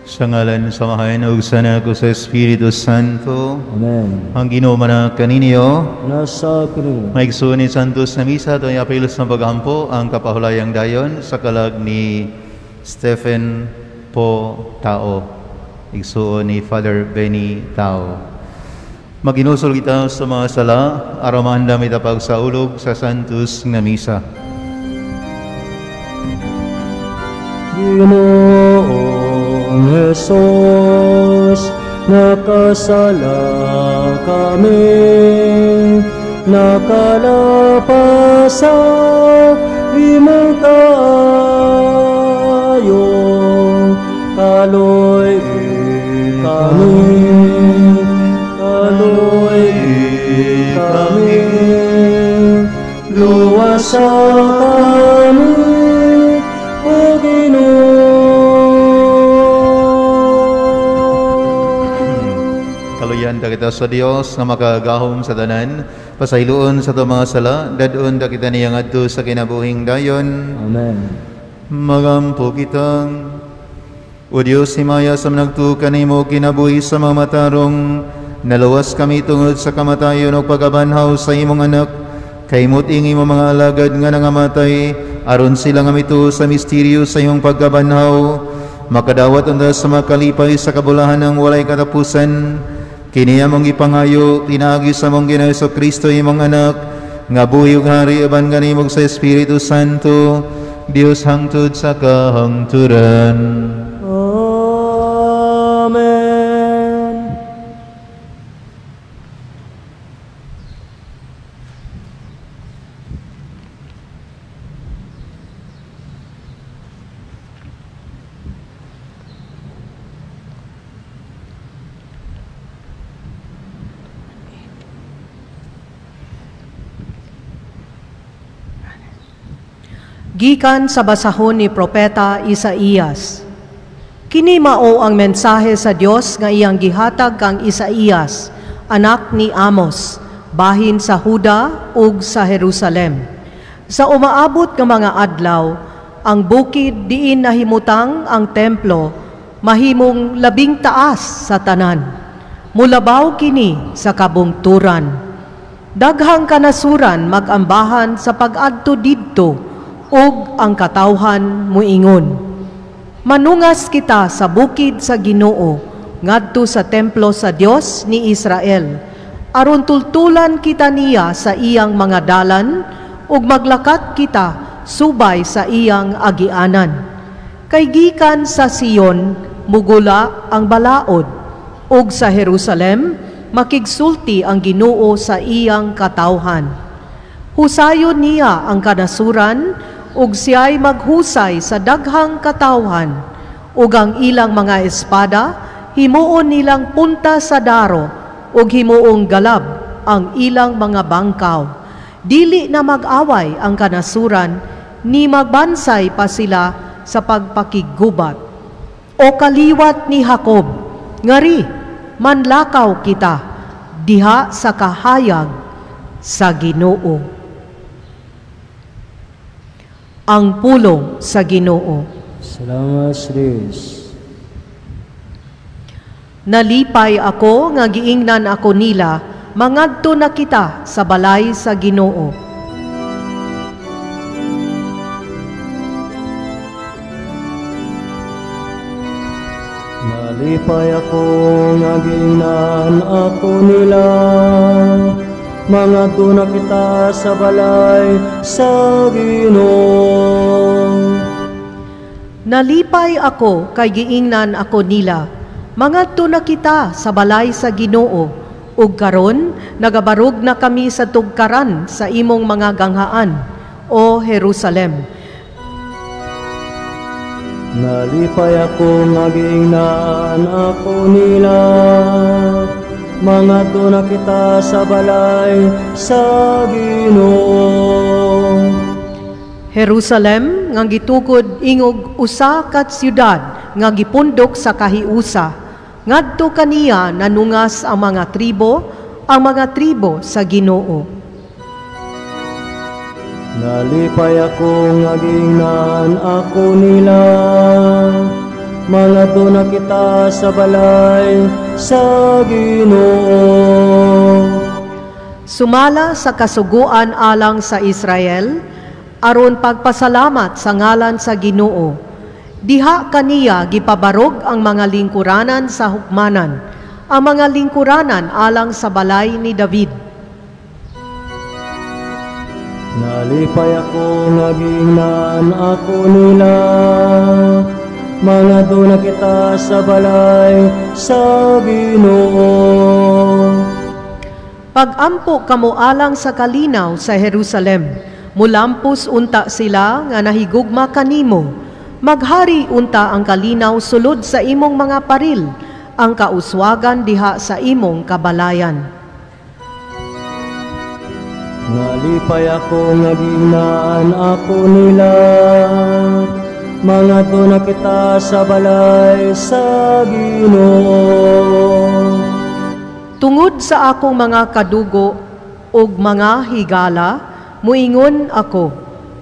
Sa ngalan sa Amahan ug sa Anak ug sa Espiritu Santo. Amen. Ang Ginoo mana kaninyo. Nasa kanila. Maigsoon ni Santos na misa atong apil sa paghampo ang kapahulayang dayon sa kalag ni Stephen Po Tao. Igsuon ni Father Benny Tao. Maginusol kita sa mga sala, aron maandam kita pagsaulog sa Santos nga Misa. Ginoong Jesus, nakasala kami, nakalapas sa imong kaayo, kaloy kami, kaloy kami, luwasa kami, O Ginoo. Kaluyan ta kita sa Dios nga makagahom sa tanan, pasayloon sa atong mga sala, dadon ta kita niya ngadto sa kinabuhing dayon. Amen. Magampo kita. O Dios, himaya sa nagtuo kanimo kinabuhi sa mga matarong, naluwas kami tungod sa kamatayon ug pagkabanhaw sa imong anak. Kay muting imong mga alagad nga nangamatay, aron sila nga mituo sa misteryo sa imong pagkabanhaw, makadawat unta sa makalipay sa kabulahan ng walay katapusan. Kini among gipangayo pinaagi sa among Ginoong Kristo imong anak, nga buhi ug hari uban kanimo sa Espiritu Santo, Dios hangtod sa kahangturan. Amen. Gikan sa basahon ni Propeta Isaías. Kini mao ang mensahe sa Dios nga iyang gihatag kang Isaías, anak ni Amos, bahin sa Huda ug sa Jerusalem. Sa umaabot nga mga adlaw, ang bukid diin nahimutang ang templo mahimong labing taas sa tanan. Mulabaw kini sa kabungturan. Daghang kanasuran magambahan sa pag-adto didto, ug ang katawhan muingon, manungas kita sa bukid sa Ginoo, ngadto sa templo sa Dios ni Israel, aron tultulan kita niya sa iyang mga dalan, ug maglakat kita subay sa iyang agianan. Kay gikan sa Sion mugula ang balaod, ug sa Jerusalem makigsulti ang Ginoo sa iyang katawhan. Husayon niya ang kanasuran, ug siya'y maghusay sa daghang katawhan, ug ang ilang mga espada himuon nilang punta sa daro, ug himuong galab ang ilang mga bangkaw. Dili na mag-away ang kanasuran, ni magbansay pa sila sa pagpakiggubat. O kaliwat ni Jacob, ngari, manlakaw kita diha sa kahayag sa Ginoo. Ang pulong sa Ginoo. Salamat sa Dios. Nalipay ako nga giingnan ako nila, mangadto na kita sa balay sa Ginoo. Nalipay ako nga giingnan ako nila, mangadto na kita sa balay sa Ginoo. Nalipay ako kay giingnan ako nila, mangadto na kita sa balay sa Ginoo. Ug karon nagabarog na kami sa tugkaran sa imong mga ganghaan, O Jerusalem. Nalipay ako nga giingnan ako nila, mangadto na kita sa balay sa Ginoo. Jerusalem nga gitukod ingog usa ka siyudad nga gipundok sa kahiusa, ngadto kaniya nanungas ang mga tribo sa Ginoo. Nalipay ako nga giingnan ako nila, Mangadto na kita sa balay sa Ginoo. Sumala sa kasuguan alang sa Israel, aron pagpasalamat sa ngalan sa Ginoo. Diha kaniya gipabarog ang mga lingkuranan sa hukmanan, ang mga lingkuranan alang sa balay ni David. Nalipay ako nga giingnan ako nila. Mangadto na kita sa balay sa Ginoo. Pagampo kamo alang sa kalinaw sa Jerusalem, mulampos unta sila nga nahigugma kanimo. Maghari unta ang kalinaw sulod sa imong mga paril, ang kauswagan diha sa imong kabalayan. Nalipay ako nga giingnan ako nila. Mangadto na kita sa balay sa Ginoo. Tungod sa akong mga kadugo ug mga higala, muingon ako,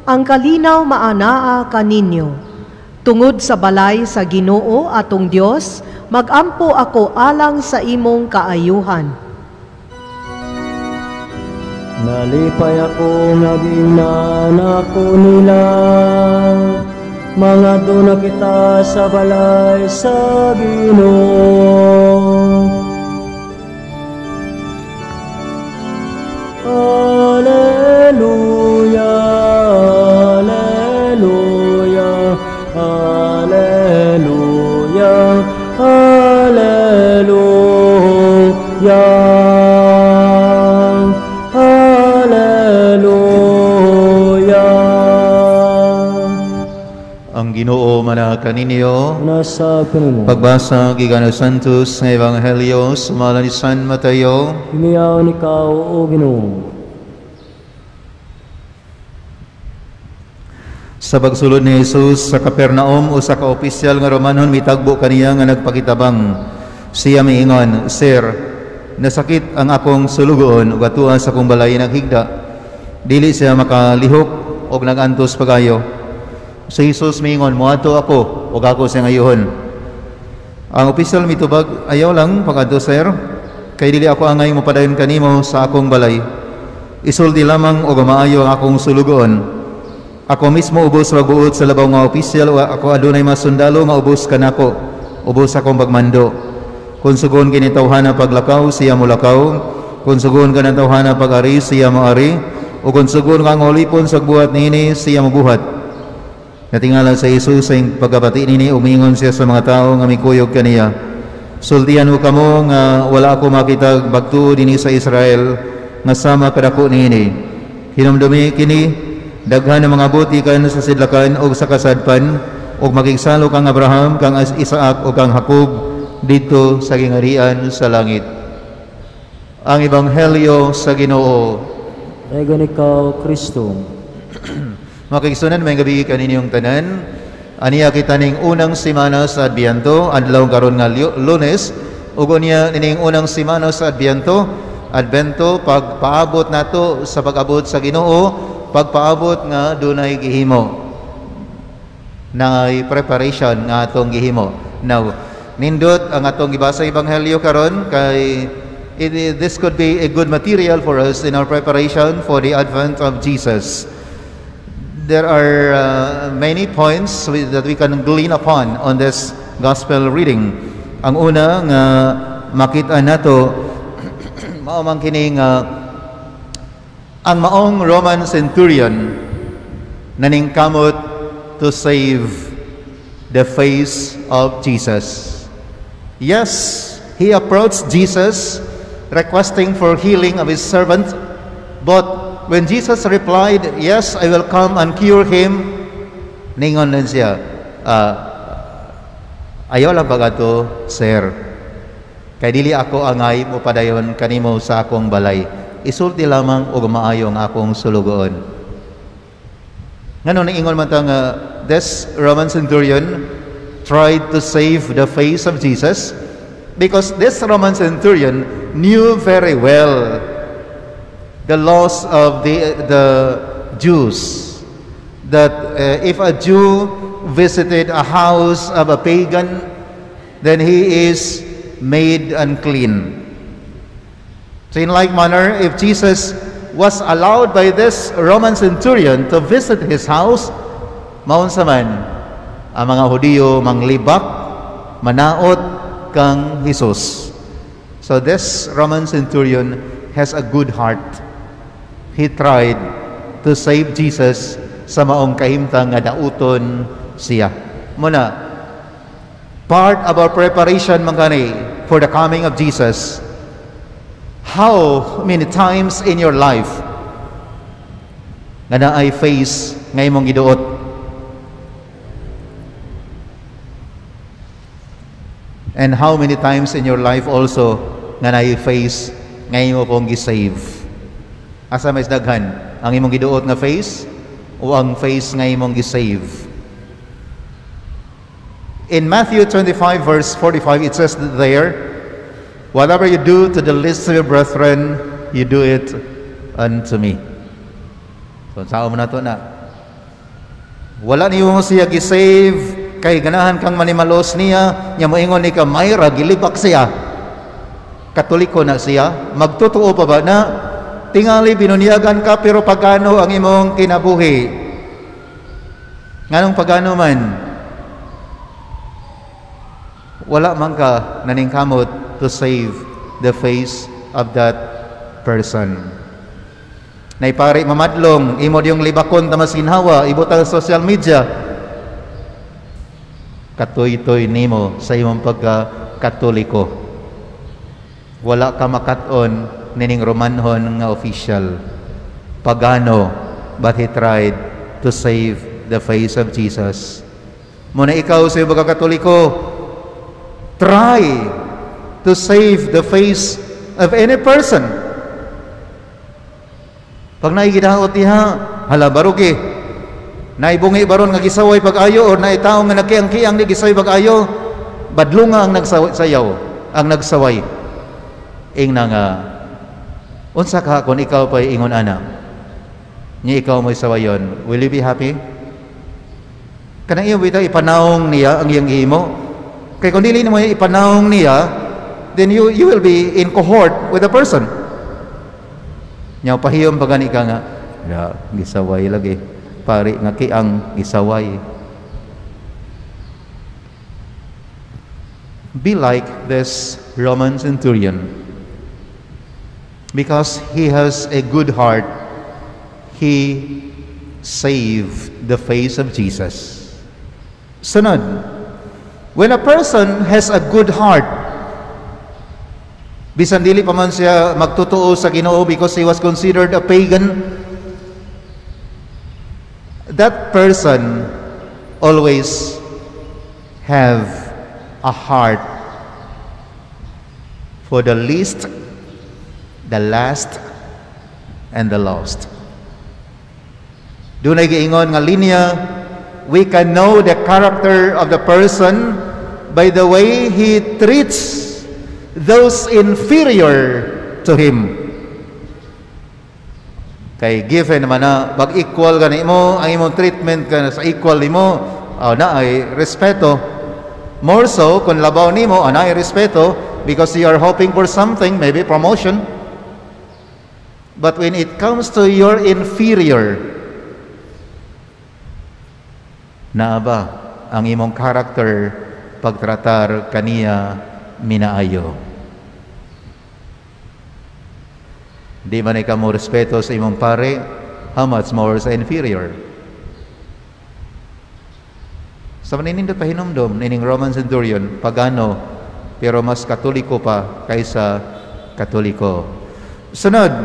ang kalinaw maanaa kaninyo. Tungod sa balay sa Ginoo atong Dios, magampo ako alang sa imong kaayuhan. Nalipay ako nga giingnan ako nila. Mangadto na kita sa balay sa Ginoo. Alleluia, Alleluia, Alleluia, Alleluia, Alleluia. Ang Ginoo manaa kaninyo. Nasa kanimo. Pagbasa gikan sa Santos nga Ebanghelyo sumala ni San Mateo. Hingayaon ikaw, O Ginoo. Sa pagsulod ni Jesus sa Capernaum, usa ka opisyal nga Romanon mitagbo kaniya nga nagpakitabang. Siya miingon, "Sir, nasakit ang akong sulugoon ug atua sa akong balay naghigda. Dili siya makalihok og nagantos pagayo." Si Jesus miingon, "Moadto ako ug ako siyang ayuhon." Ang opisyal mitubag, "Ayaw lang pag-adto, sir, kay dili ako angay mopadayon kanimo sa akong balay. Isulti lamang og maayo ang akong sulugoon. Ako mismo ubos magbuot sa labaw nga opisyal, o ako adunay mga sundalo nga ubos kanako, ubos akong pagmando. Kung sugon kini tawhana paglakaw, siya molakaw. Kung sugon kanang tawhana pag-ari, siya moari. O kung sugon kang ulipon sa buhat niini, siya mobuhat." Natingala sa Jesus sa pagkabati nini, umingon siya sa mga tao nga mikuyog kaniya, "Sultian ko kamo nga wala ako makita bagtuo dinhi sa Israel nga sama kadako niini. Hinumdumi kini, daghan ang mga buti kan sa sidlakan og sa kasadpan, og makigsalo kang Abraham, kang Isaac ug kang Jacob didto sa gingharian sa langit." Ang Ebanghelyo sa Ginoo. Daghang ikaw, Kristo. Mga kaigsuonan, maayong gabii kaninyong tanan. Aniya kita ning unang semana sa Adbyento, adlaw karon nga Lunes, ug unya nining unang semana sa Adbyento, Advento, pagpaabot nato sa pag-abot sa Ginoo, pagpaabot nga dunay gihimo. Naay preparation nga atong gihimo. Now, nindot ang atong gibasa ebanghelyo karon kay this could be a good material for us in our preparation for the advent of Jesus. There are many points that we can glean upon on this gospel reading. Ang una nga makita nato mao man kini nga ang maong Roman centurion naningkamot to save the face of Jesus. Yes, he approached Jesus requesting for healing of his servant, but when Jesus replied, "Yes, I will come and cure him," ningon din siya, "Ayaw lang pag-adto, sir. Kay dili ako angay mopadayon kanimo sa akong balay. Isulti lamang og maayo ang akong sulugoon." Ngano niingon man ta nga this Roman centurion tried to save the face of Jesus? Because this Roman centurion knew very well the laws of the Jews, that if a Jew visited a house of a pagan, then he is made unclean. So in like manner, if Jesus was allowed by this Roman centurion to visit his house, maunsa man ang mga Hudiyo manglibak, manaot kang Jesus. So this Roman centurion has a good heart. He tried to save Jesus sa maong kahimtang nga dauton siya. Muna, part of our preparation man gani for the coming of Jesus, how many times in your life nga naay face nga imong giduot? And how many times in your life also nga naay face nga imo pong gi-save? Asa mas daghan? Ang imong giduot nga face o ang face nga imong gi-save? In Matthew 25 verse 45, it says there, "Whatever you do to the least of your brethren, you do it unto me." So, saan mo na to na? Wala niyo mo siya gi-save, kay ganahan kang manimalos niya, nya moingon ni ka, Mayra, gilibak siya. Katoliko na siya, magtotoo pa ba na? Tingali binunyagan ka, pero pagano ang imong kinabuhi? Nganong pagano man? Wala man ka naningkamot to save the face of that person. Naipari mamadlong, imo diyong libakon ta masinhawa, ibutang sa social media. Katoy-toy nimo sa imong pagka-Katoliko. Wala ka makat-on nining Romanhon nga official. Pagano, but he tried to save the face of Jesus. Muna ikaw sa iyong pagka-Katoliko, try to save the face of any person. Pag naigidaot niya, hala barugi. Naibungi baron nga gisaway pag-ayo or naitaong nga nagkiang-kiang ni gisaway pag-ayo, badlunga ang nagsayaw, ang nagsaway. Ingna nga, unsa ka kung ikaw pa'y ingon ana? Ni ikaw mo'y sawayon, will you be happy? Kanang iyong bitaw ipanawong niya ang iyang himo. Kay kung dili nimo ipanawong niya, then you will be in cohort with the person. Nya pahiyom pa gani ka nga, ya, gisaway lagi. Pari nga kiang gisaway. Be like this Roman centurion. Because he has a good heart, he saved the face of Jesus. Sunod, when a person has a good heart, bisan dili pa man siya magtotoo sa Ginoo because he was considered a pagan, that person always have a heart for the least, the last, and the lost. Dunay giingon nga linya, we can know the character of the person by the way he treats those inferior to him. Kay given naman na pag equal gani mo, ang imong treatment ka sa equal nimo, na ay respeto. More so kung labaw nimo, na ay respeto because you are hoping for something, maybe promotion. But when it comes to your inferior, naa ba ang imong character pagtratar kaniya minaayo? Di man ikaw mo respeto sa imong pare, how much more sa inferior? Sa maninindot pahinumdom nining Roman centurion, pagano, pero mas Katoliko pa kaysa Katoliko. Sunod,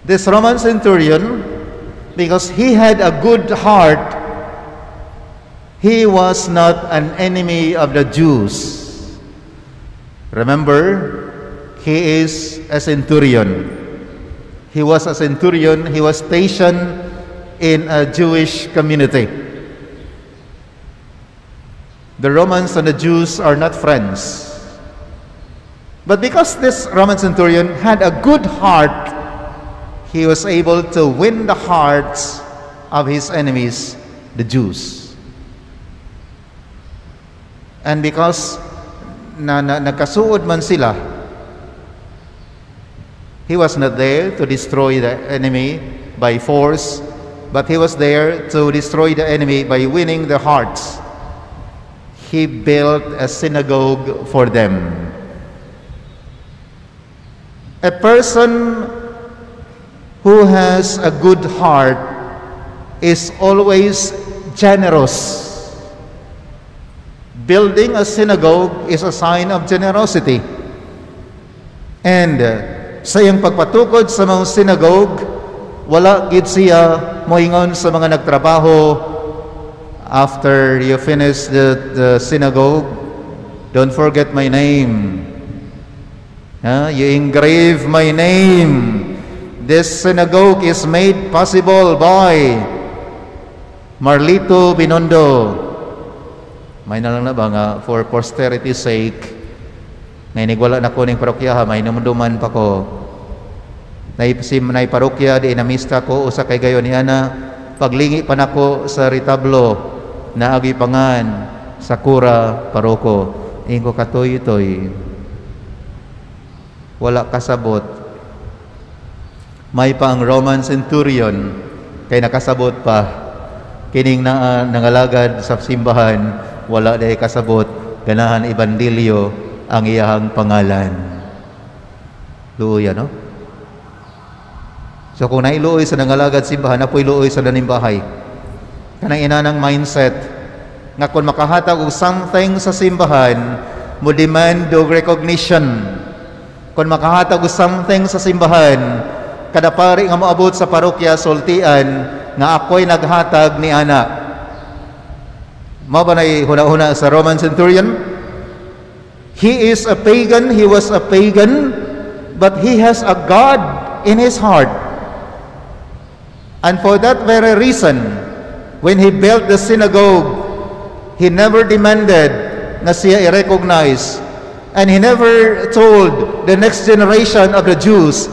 this Roman centurion, because he had a good heart, he was not an enemy of the Jews. Remember, he is a centurion. He was a centurion. He was stationed in a Jewish community. The Romans and the Jews are not friends. But because this Roman centurion had a good heart, he was able to win the hearts of his enemies, the Jews. And because na nagkasuod man sila, he was not there to destroy the enemy by force, but he was there to destroy the enemy by winning the hearts. He built a synagogue for them. A person who has a good heart is always generous. Building a synagogue is a sign of generosity. And sa iyang pagpatukod sa mga synagogue, wala gid siya moingon sa mga nagtrabaho, "After you finish the synagogue, don't forget my name. You engrave my name. This synagogue is made possible by Marlito Binondo." May na lang na ba nga for posterity's sake, nga wala na ko ning parokya, may numduman pa ko. Nay sim nay parokya di namista ko usa kay gayon ni ana, paglingi pa nako sa retablo naagi pangan sa kura paroko. Ingon ko, katoy-toy. Wala kasabot. May pa ang Roman centurion kay nakasabot pa. Kining na nangalagad sa simbahan, wala day kasabot, ganahan ibandilyo ang iyahang pangalan. Luoy, no? So kung nailuoy sa nangalagad simbahan, napoy luoy sa nanimbahay. Kanang inanang mindset nga kung makahatag og something sa simbahan, mo demand og recognition. Kung makahatag og something sa simbahan, kada pari nga moabot sa parokya, sultian nga ako'y naghatag ni ana. Mao ba nay huna-huna sa Roman centurion? He is a pagan, he was a pagan, but he has a God in his heart. And for that very reason, when he built the synagogue, he never demanded na siya i-recognize. And he never told the next generation of the Jews,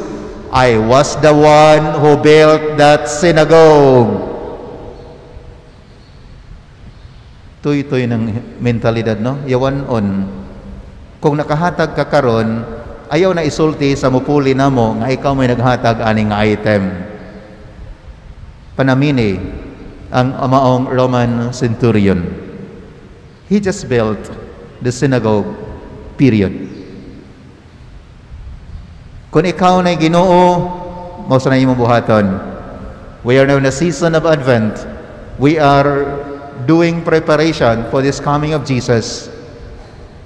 "I was the one who built that synagogue." Tuy-tuy ng mentalidad, no? Yawan on. Kung nakahatag ka karon, ayaw na isulti sa mupuli namo nga ikaw may naghatag aning item. Panamini ang maong Roman centurion. He just built the synagogue, period. Kung ikaw na Ginoo, mao sa na imong buhaton. We are now in the season of Advent. We are doing preparation for this coming of Jesus.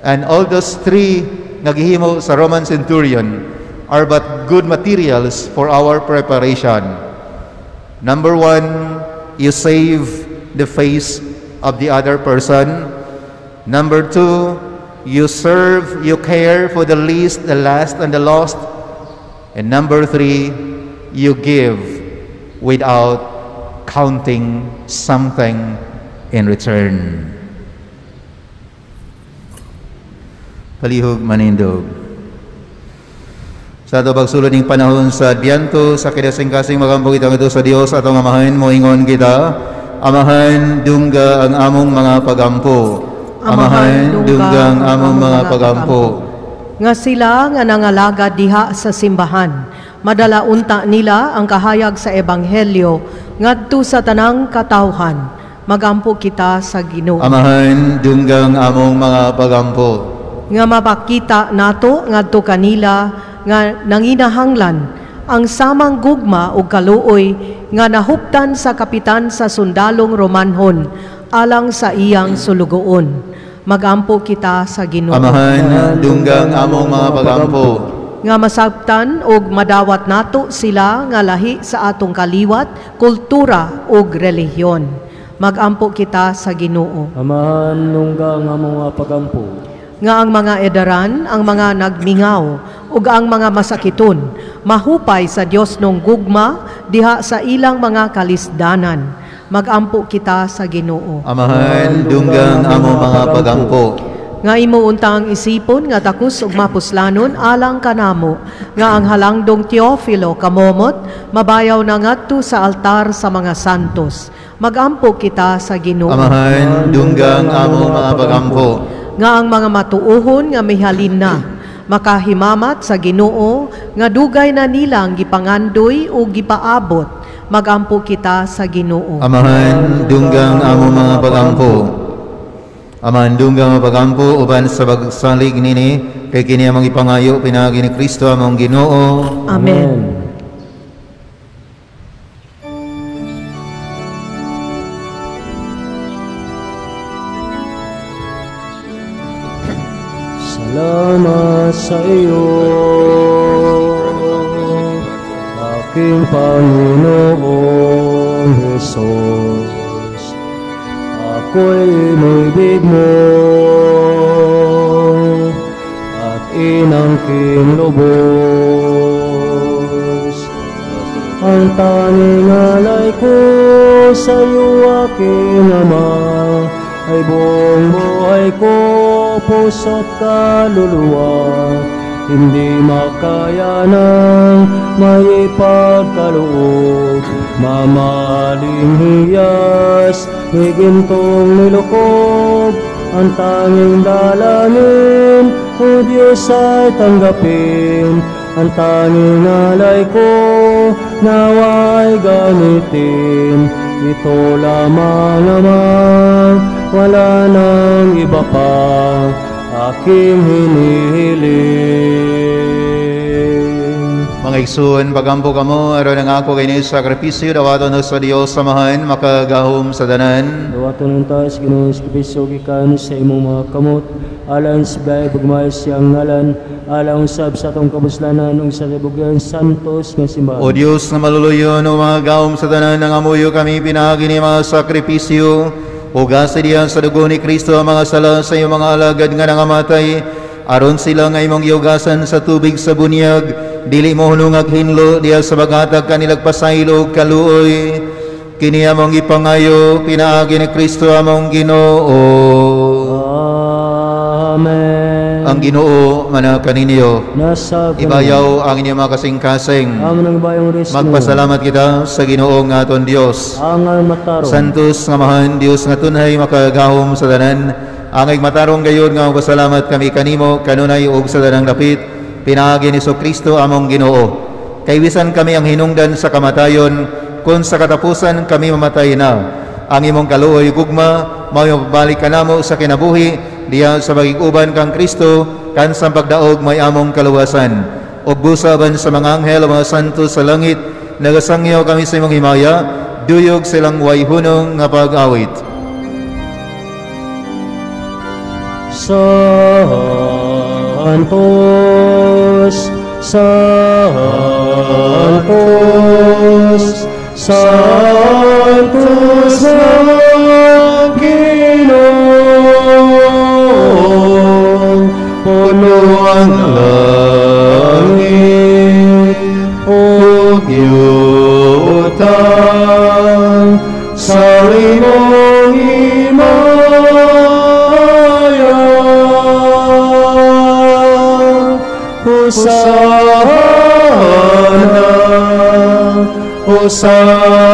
And all those three nga gihimo sa Roman centurion are but good materials for our preparation. Number one, you save the face of the other person. Number two, you serve, you care for the least, the last, and the lost. And number three, you give without counting something in return. Palihog manindog. Sa ato pagsulod ning panahon sa Adbyento, sa kinasing-kasing magampo kita ngadto sa Dios atong Amahan, moingon kita, Amahan, dungga ang among mga pagampo. Amahan, dungga ang among mga pagampo. Nga sila nga nangalagad diha sa simbahan, madala unta nila ang kahayag sa ebanghelyo ngadto sa tanang katawhan. Magampo kita sa Ginoo. Amahan, dungga ang among mga pagampo. Nga mapakita nato ngadto kanila nga nanginahanglan ang samang gugma ug kaluoy nga nahuptan sa kapitan sa sundalong Romanhon alang sa iyang sulugoon. Magampo kita sa Ginoo. Amahan, dunggang among mga pagampo. Nga masabtan ug madawat nato sila nga lahi sa atong kaliwat, kultura ug relihiyon. Magampo kita sa Ginoo. Amahan, dungga ang among mga pagampo. Nga ang mga edaran, ang mga nagmingaw ug ang mga masakiton mahupay sa Dios nung gugma diha sa ilang mga kalisdanan. Magampo kita sa Ginoo. Amahan, dunggang among mga pagampo. Nga imo untang isipon nga takus ug mapuslanon alang kanamo nga ang halangdong Teofilo kamomot mabayaw na ngadto sa altar sa mga santos. Magampo kita sa Ginoo. Amahan, dunggang among mga pagampo. nga ang mga matuohon nga mihalin na makahimamat sa Ginoo nga dugay na nilang gipangandoy o gipaabot. Magampo kita sa Ginoo. Amahan, dunggang among mga pagampo. Amahan, dunggang mga pagampo uban sa pagsalig nini kay kini among ipangayo pinaagi ni Kristo among Ginoo. Amen. Salamat sa iyo, aking Panginoong Jesus. Ako'y inibig mo at inangking lubos. Ang tanging alay ko sa iyo, aking Ama, ay buong buhay ko, puso't kaluluwa. Hindi makayanang may ipagkaloob, mamahaling hiyas, may gintong nilukob. Ang tanging dalangin, O Diyos, ay tanggapin. Ang tanging alay ko, nawa'y gamitin. Ito lamang, Ama, wala nang iba pa, aking hinihiling. Mga igsoon, pagampo kamo aron ang ako kini sakripisyo dawaton sa Dios Amahan makagahom sa tanan. Dawaton unta sa Ginoong sakripisyo gikan sa imong mga kamot, alang sa biyaya pagmahal siyang ngalan, alang usab sa atong kabuslanan ug sa tibuok santos nga simbahan. O Dios nga maluluyon o mga gahom sa tanan, nangamuyo kami pinaagi ni mga sakripisyo. Hugasi diya sa dugo ni Kristo ang mga sala sa iyong mga alagad nga nangamatay, aron sila nga imong gihugasan sa tubig sa bunyag, dili mo hunungag hinlo diya sa paghatag kanilag pasaylo ug kaluoy. Kini among gipangayo pinaagi ni Kristo among Ginoo. Amen. Ang Ginoo mana kaninyo. Ibayaw ang inyong mga kasing-kasing. Magpasalamat kita sa Ginoo nga aton Dios. Santos nga mahan Dios nga tunhay makagahom sa tanan. Angay matarong gayud nga magpasalamat kami kanimo kanunay ug sa tanang dapit pinaagi ni Kristo among Ginoo. Kay bisan kami ang hinungdan sa kamatayon, kun sa katapusan kami mamatay na, ang imong kaluoy gugma mao mabalik kanamo sa kinabuhi diya sa pagig-uban kang Kristo kan sa pagdaog may among kaluwasan. Ug busaban sa mga anghel o mga santo sa langit, nagasangyaw kami sa imong himaya, duyog silang way hunong nga pag-awit. Santos, Santos, Santos ang Ginoo, puno ang langit ug yuta sa imong himaya. Hosana, Hosana,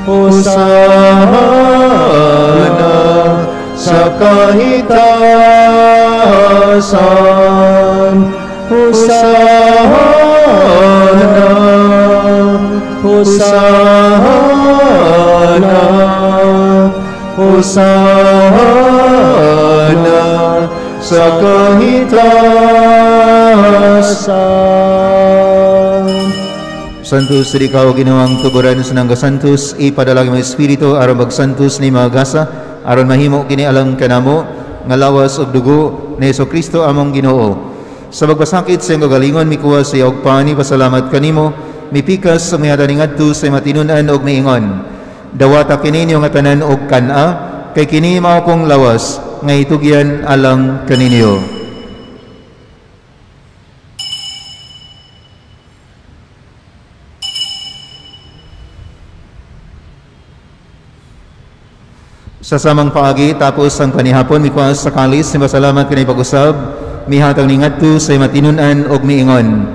Hosana sa kahitasan. Hosana, Hosana, Hosana sa kahitasan. Santos ikaw Ginoong tuburan sa nanggasantos, ipadala ang Espiritu aron magsantos ni mga gasa, aron mahimo kini alang kanamo nga lawas ug dugo ni Hesukristo among Ginoo. Sa pagpasakit sa iyang kagalingon mikuha sa iyang pani pasalamat kanimo, mipikas sa mihata ngadto sa matinun-an og miingon. Dawata kini ninyo nga tanan og kan-a, kay kini mao kong lawas nga itugyan alang kaninyo. Sa samang paagi, tapos ang panihapon, mikuha sa kalis, pasalamat kanay pag-usab, mihatag ni ngadto sa matinun-an og miingon.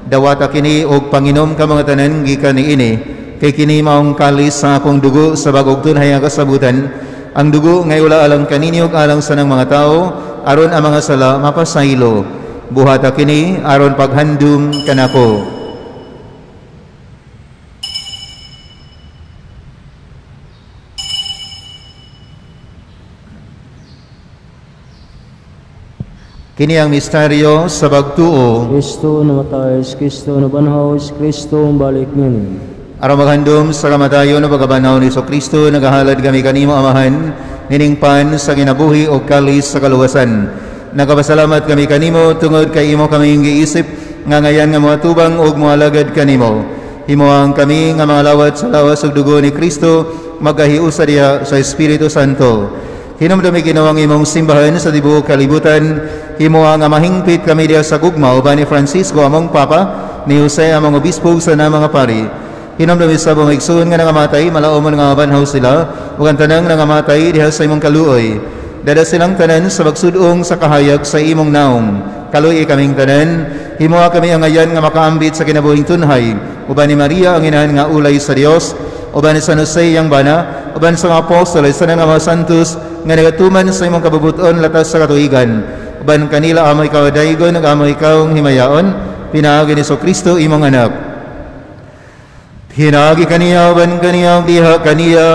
Dawata kini og panginom ka mga tanan gikan niini, kay kini maong kalis sa akong dugo sa bag-ong tunhay nga kasabutan, Ang dugo ngay ula alang kaninyo alang sa nang mga tao, aron ang mga sala mapasaylo. Buhata kini aron paghandum kanako. Kini ang misteryo sa pagtuo. Kristo namatay, Kristo nabanhaw, Kristo balik ngayon. Aron maghandom sa kamatayon o pagkabanhaw ni Kristo, nagahalad kami kanimo Amahan, nining pan sa kinabuhi o kalis sa kaluwasan. Nagapasalamat kami kanimo tungod kay imo kaming giisip nga ngayan nga moatubang ug moalagad kanimo. Himuang kami nga mga lawat sa lawas ug dugo ni Kristo magahiusa diha sa Espiritu Santo. Hinumdumi Ginoo ang imong simbahan sa tibuok kalibutan. Himoa nga mahingpit kami diha sa gugma uban ni Francisco among Papa, ni Jose among obispo ug sa mga pari. Hinumdumi sa among igsoon nga nangamatay, malaumon nga mabanhaw sila ug ang tanang nangamatay diha sa imong kaluoy. Dada silang tanan sa pagsudong sa kahayag sa imong naong. Kaluoy kaming tanan, himoa kami ang ngayan nga makaambit sa kinabuhing tunhay uban ni Maria ang inahan nga ulay sa Dios, uban ni San Jose iyang bana, uban sa mga apostoles sa mga santos nga nagatuman sa imong kabubuton latas sa katuigan. Uban kanila amo ikaw daygon ug amo ikaw himayaon, pinaagi ni Kristo imong anak. Hinagi kaniya uban kaniya diha kaniya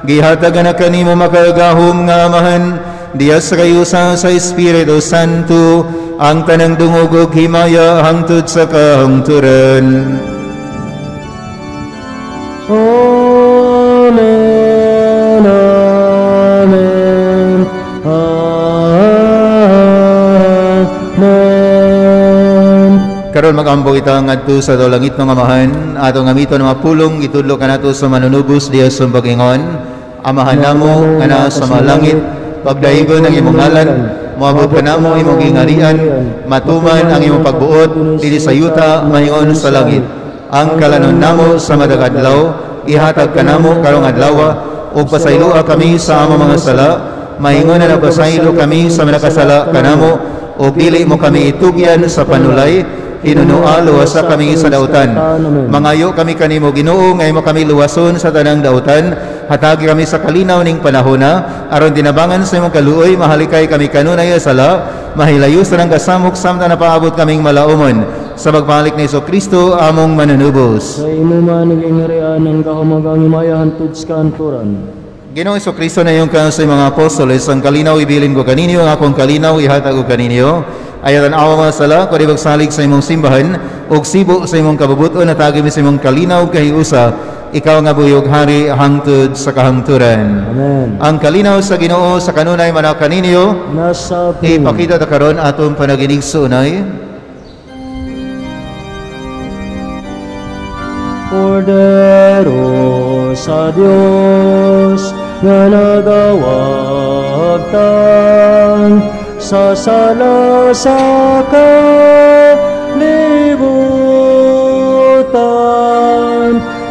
gihatag na kanimo makagahom nga Amahan diya sa kayusa sa Espiritu Santo ang tanang dungog ug himaya hangtod sa kahangturan. Amen. Amen. Amen. Karon magambo kita ngadto sa langit ng Amahan, atong gamiton mga pulong itudlo kanato sa manunubos diha sa pagingon. Amahan namo nga naa sa mga langit, pagdaigon ang imong ngalan, moabot kanamo imong gingarian, matuman ang imong pagbuot dinhi sa yuta maingon sa langit. Ang kalanon namo sa matag adlaw ihatag kanamo karong adlaw, ug pasayloa kami sa among mga sala, maingon na nagpasaylo kami sa mga nakasala kanamo, ug dili mo kami itugyan sa panulay, hinunoa luwasa kami sa dautan. Mangayo kami kanimo Ginoo nga imo kami luwason sa tanang dautan, hatagi kami sa kalinaw ning panahona, aron tinabangan sa imong kaluoy mahalikay kami kanunay sala, mahilayo sa nang kasamok samtang napaabot kaming malaumon sa pagbalik ni Kristo among manunubos. Sa imo man ang ingarian ang kahumagang himaya hantod sa kanturan. Ginoong Kristo na iyong sa mga apostoles, ang kalinaw ibilin ko kaninyo, ang akong kalinaw ihatag ko kaninyo. Ayaw tan-awa mga sala, kundi magsalig sa imong simbahan, ug sibo sa imong kabubuton, hatagi mi sa imong kalinaw kahiusa, ikaw nga buyog hari hangtod sa kahangturan. Amen. Ang kalinaw sa Ginoo sa kanunay man kaninyo, nasa ipakita ta karon atong panaginig sunay. Kordero sa Dios nga nagawagtan sa sala sa kalibutan,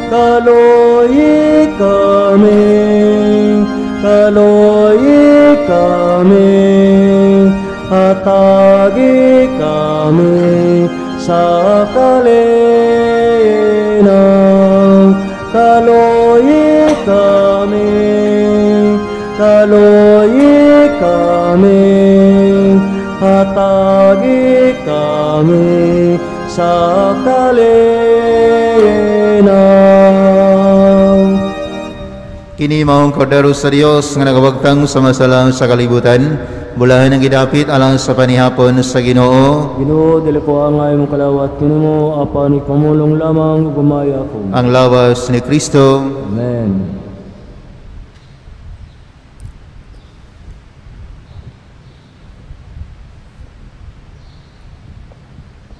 kaloy kami, kaloy kami, hatagi kami sa kalinaw, kaloy kami, kaloy kami, hatagi kami sa kalinaw. Kini maong kordero sa Dios nga nagawagtang sa masalang sa kalibutan, bulahan ang gidapit alang sa panihapon sa Ginoo. Ginoo, dili ko angay imong kalawat kanimo, apan ikamulong lamang ug humaya ako. Ang lawas ni Kristo. Amen.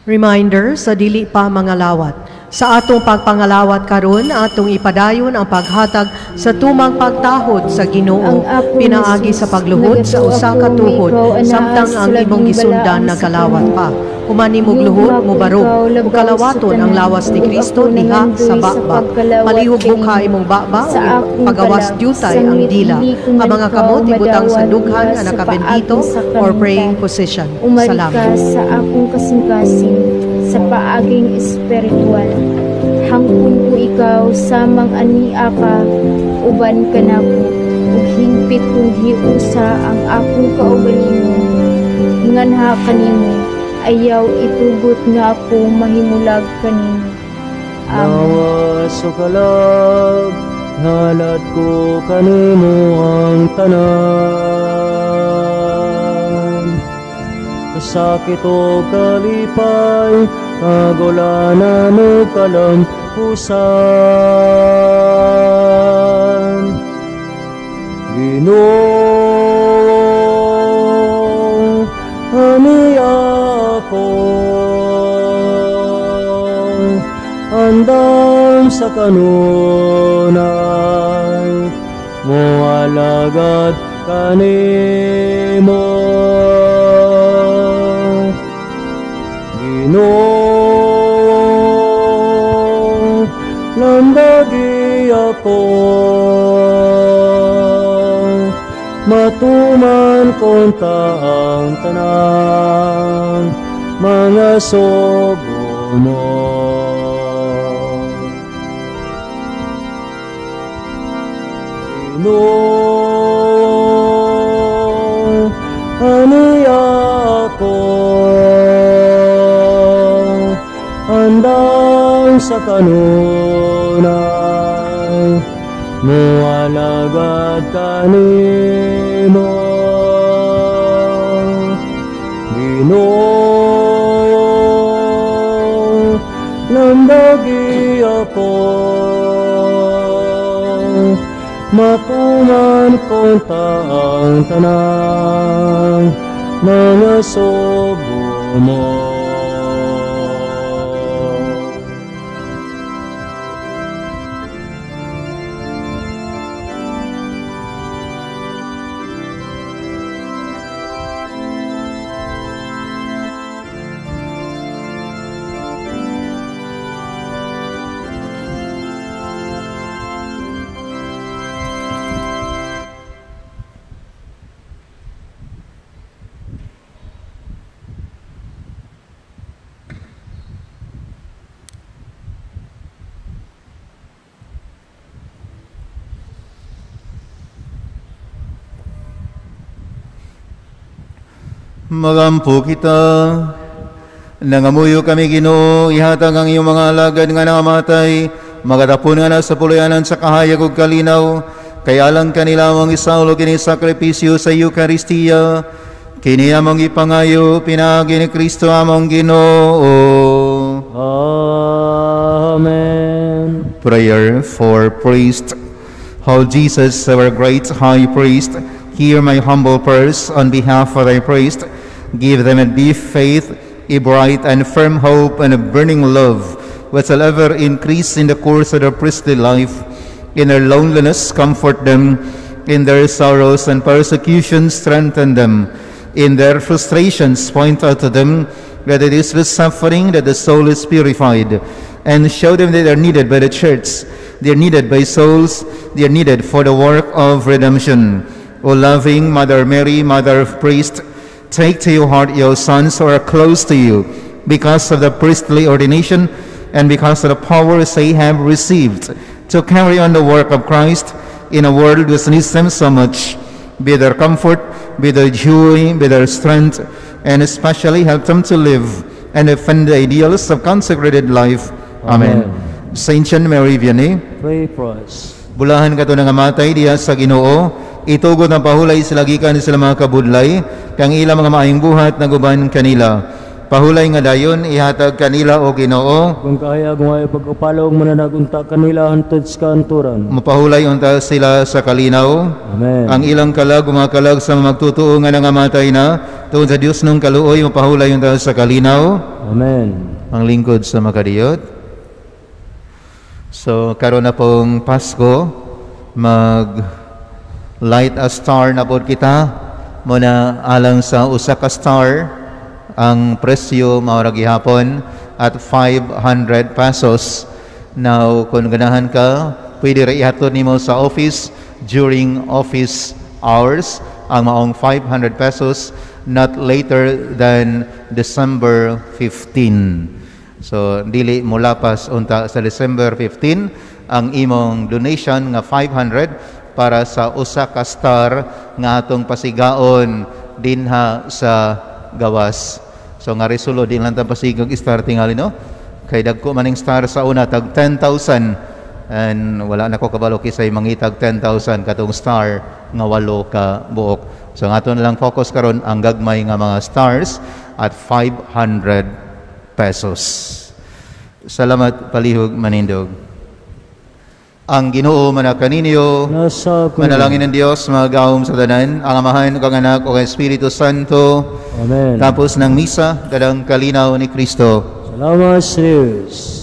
Reminder sa dili pa mga lawat. Sa atong pagpangalawat karon, atong ipadayon ang paghatag sa tumang pagtahod sa Ginoo pinaagi sa pagluhod sa usa ka tuhod samtang ang imong gisundan nagkalawat pa. Human nimog luhod, mobarog ug kalawaton ang lawas ni Kristo diha sa baba. Palihog bukha imong baba ug pagawas dyutay ang dila. Ang mga kamot ibutang sa dughan nga nakabendito or praying position. Salamat. Sa akong kasing-kasing sa paaging espiritual, hangkon ko ikaw samang ania ka, uban ka nako. Ug hingpit kong hiusa ang akong kaugalingon nganha kanimo, ayaw itugot nga ako mahimulag kanimo. Amen. Lawas o kalag, ngalat ko kanimo ang tanan. Kasakit o kalipay, kagulanan o kalampusan. Ginoo, ani ako, andam sa kanunay, moalagad kanimo. Ginoo, landagi ako, matuman konta ang tanang mga sugo mo. Ginoo, ani ako, andam sa kanunay, moalagad kanimo. Ginoo, landagi ako, matuman konta ang tanang mga sugo mo. Magampo kita. Nangamuyo kami, Ginoo, ihatag ang iyong mga alagad nga nangamatay, magatapon nga na sa puluyanan sa kahayag ug kalinaw, kay alang kanila among isaulo kini sakripisyo sa Eukaristiya, kini among ipangayo pinaagi ni Kristo among Ginoo. Amen. Prayer for priest. How Jesus, our great high priest, hear my humble prayers on behalf of thy priest. Give them a deep faith, a bright and firm hope, and a burning love, which shall ever increase in the course of their priestly life. In their loneliness, comfort them. In their sorrows and persecutions, strengthen them. In their frustrations, point out to them that it is with suffering that the soul is purified, and show them that they are needed by the church, they are needed by souls, they are needed for the work of redemption. O loving Mother Mary, Mother of Priests, take to your heart your sons who are close to you because of the priestly ordination and because of the powers they have received to carry on the work of Christ in a world which needs them so much. Be their comfort, be their joy, be their strength, and especially help them to live and defend the ideals of consecrated life. Amen. Amen. Saint John Mary Vianney, pray for us. Bulahan kato nga matay diha sa Ginoo, itugot ang pahulay sila gikan sila mga kabudlay, kang ilang mga maayong buhat naguban kanila. Pahulay nga dayon ihatag kanila o Ginoo. Kung kahayag nga pagkapalong mananagunta kanila hantod sa kanturan. Mapahulay unta sila sa kalinaw. Amen. Ang ilang kalag umakalag sa magtutuo nga nangamatay na tuod sa Dios nung kaluoy, mapahulay unta sa kalinaw. Amen. Ang lingkod sa makadiyot. So karon na pong Pasko, mag light a star na pod kita muna alang sa usa ka star. Ang presyo mao ra gihapon at 500 pesos. Now kung ganahan ka, pwede ra ihatod nimo sa office during office hours ang maong 500 pesos not later than December 15. So dili mulapas unta sa December 15 ang imong donation nga 500 para sa usa ka star nga atong pasigaon dinha sa gawas. So nga resulo di lang ta pasigag star tingali, no? Kay dagko maning star sa una, tag 10,000, and wala na ko kabalo kisay mangitag 10,000 katong star nga walo ka buok. So nga ato na lang focus karon ang gagmay nga mga stars at 500 pesos. Salamat, palihog manindog. Ang Ginoo mana kaninyo. Nasa ko. Manalangin ng Dios magahom sa tanan, ang Amahan ug ang Anak ug ang Espiritu Santo. Amen. Tapos ng misa, dalang kalinaw ni Kristo. Salamat sa Diyos.